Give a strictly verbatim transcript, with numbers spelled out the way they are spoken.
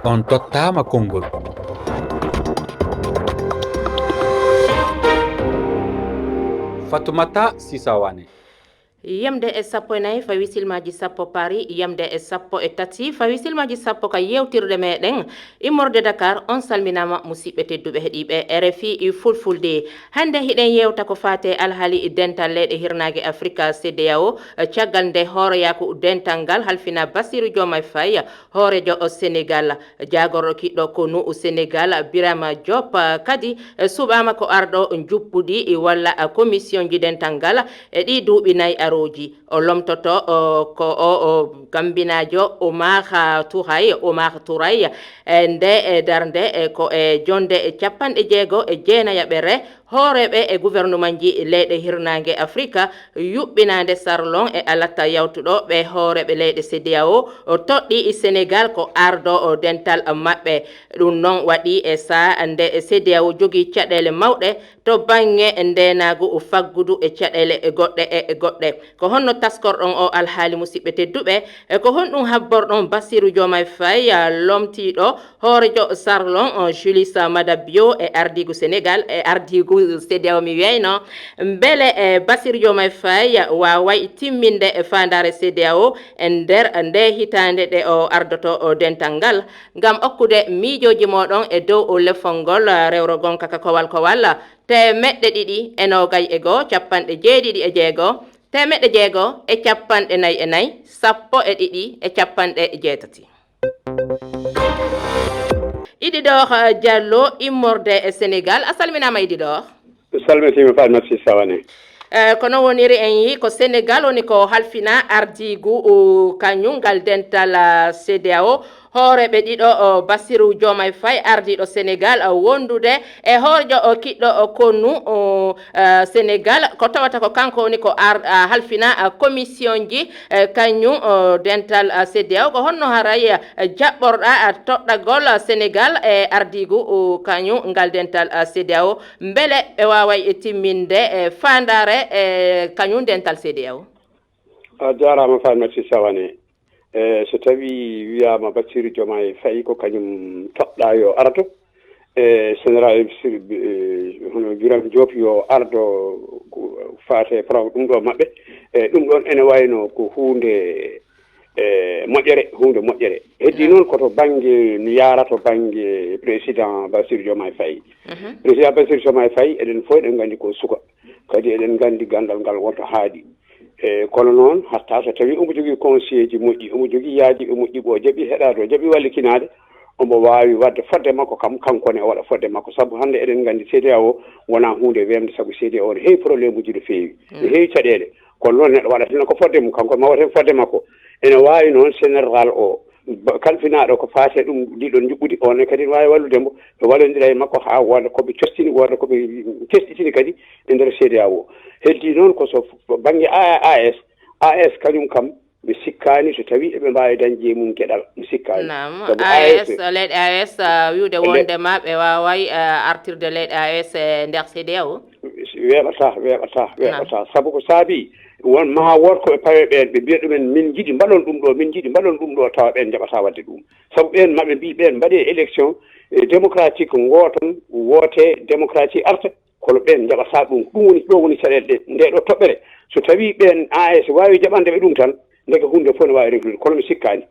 On tottaama konngol. Fatoumata Sissaouane. Yamde e sappo e nayi fawi silmaaji sappo Paris, yamde e sappo e tati fawi silmaaji sappo ka yeewtirde meɗen immorde Dakar. On salminaama, musiɓɓe tedduɓe heɗiiɓe R F I Fulfulde. Hannde hiɗen yeewta ko faate alhaali dental leyɗe hirnaage Afrika, C D A O, caggal nde hooreyaaku dental ngal halfina Bassirou Diomaye Faye, hooreejo Senegal. Jaagorɗo kiɗɗo konu Senegal, Birama Diop, kadi suɓaama ko arɗo njuɓɓudi walla commission ji dental ngal e ɗi duuɓi nayi arooji. O lomtoto, o, ko o, o gambinaajo Omar Touray, Omar Touray, e nde, e darnde, e ko e jonde e capanɗe jeego e jeenayaɓere hooreeɓe e gouvernementji leyɗe hirnaange Afrika, yuɓɓinaande sarlon e alata yawtuɗo ɓe hooreeɓe leyɗe C D A O, o toɗɗi Senegal ko arɗo o dental maɓɓe. Ɗum noon waɗi e saha nde C D A O jogii caɗeele mawɗe to bannge ndeenaagu, faggudu e caɗeele goɗɗe e goɗɗe. Ko honno taskorɗon o alhaali, musiɓɓe tedduɓe? E ko honɗum habborɗon Bassirou Diomaye Faye, lomtiiɗo hooreejo sarlon o Julius Maada Bio e ardiigu Senegal, e ardiigu C D A O mi wiyayno? Mbele e Bassirou Diomaye Faye waaway timminde e faandaare C D A O e nder nde hitaande nde o ardoto o dental ngal? Ngam okkude miijooji mooɗon e dow o lefol ngol, rewro gonka ka kowal kowal, teemeɗɗe ɗiɗi e noogay e goo, capanɗe jeeɗiɗi e jeego, teemeɗɗe jeego e capanɗe nayi e nayi, sappo e ɗiɗi e capanɗe jeetati. Ididor Diallo, immorde e Senegal. A salminaama, Ididor. Salmitiima, Fatimata Sissaouane. Eh, kono woniri en yi ko Senegal woni ko halfina ardiigu, o, kañum ngal dental, ah, C D A O. Hooreeɓe ɗiɗo, o, Bassirou Diomaye Faye, ardiiɗo Senegal, o, wondude e hooreejo, o, kiɗɗo, o, konu, o, eh, Senegal, ko tawata ko kanko woni ko ar-, ah, halfina, ah, commission ji, eh, kañum, o, dental, ah, C D A O. Ko honno haray, eh, jaɓɓorɗa, ah, toɗɗagol, ah, Senegal e ardiigu, o, kañum ngal dental, ah, C D A O? Mbele ɓe waaway e timminde e faandaare e kañum dental C D A O? A jaaraama, Fatimata Sissaouane. E, so tawii wiyaama Bassirou Diomaye Faye ko kañum toɗɗaa yo ardo, e, Général Sir-, e, hono Birame Diop yo ardo ko faate pro-, ɗum ɗo maɓɓe. E, ɗum ɗoon ene wayno ko huunde, e, moƴƴere, huunde moƴƴere. Heddii noon ko to bannge, mi yaara to bannge Président Bassirou Diomaye Faye. Mhm. Président Bassirou Diomaye Faye, eɗen fof eɗen nganndi ko suka. Kadi eɗen nganndi ganndal ngal wonto haaɗi. E, kono noon, hatta so tawii omo jogii conseiller ji moƴƴi, omo jogii yaaji ɓe moƴƴi, ɓo jaɓi heɗaade, o jaɓi wallitinaade, omo waawi waɗde fodde makko kam, kanko ne o waɗa fodde makko. Sabu hannde eɗen nganndi C D A O wonaa huunde weemde, sabu C D A O ne heewi problème uji no feewi, no heewi caɗeele. Kono noon neɗɗo waɗata tan ko fodde mum, kanko ne ma waɗa heen fodde makko. Ene waawi noon général o, ba-, kalfinaaɗo ko faati e ɗum, ɗiɗon njuɓɓudi, on ne kadi ne waawi wallude mo, ɓe wallondira e makko haa wooda ko ɓe costini, wooda ko ɓe tesɗitini kadi e nder C D A O. Heddii noon ko so f-, bannge A-, A S, A S kañum kam, mi sikkaani so tawii eɓe mbaawi dañde e mum geɗal, mi sikkaani. Naam, sabu A S, A S, leyɗe A S, ah, wiwde le- wonde ma ɓe waaway, ah, artirde leyɗe A S e nder C D A O? Weeɓataa, weeɓataa, naam, weeɓataa. Sabu ko saabii, won, ma wood ko ɓe pawe ɓeen, ɓe mbiya ɗumen, "Min njiɗi mbaɗon ɗum ɗo, min njiɗi mbaɗon ɗum ɗo," tawa ɓeen njaɓataa waɗde ɗum. Sabu ɓeen maɓe mbii, "Ɓeen mbaɗee élection, eh, démocratique, ngooton, woote démocratique arta." Kono ɓeen njaɓataa ɗum. Ɗum woni, ɗo woni caɗeele ɗe, nde ɗo toɓɓere. So tawii ɓeen A S waawi jaɓande ɓe ɗum tan, ndeke huunde fof ne waawi reglude. Kono mi sikkaani.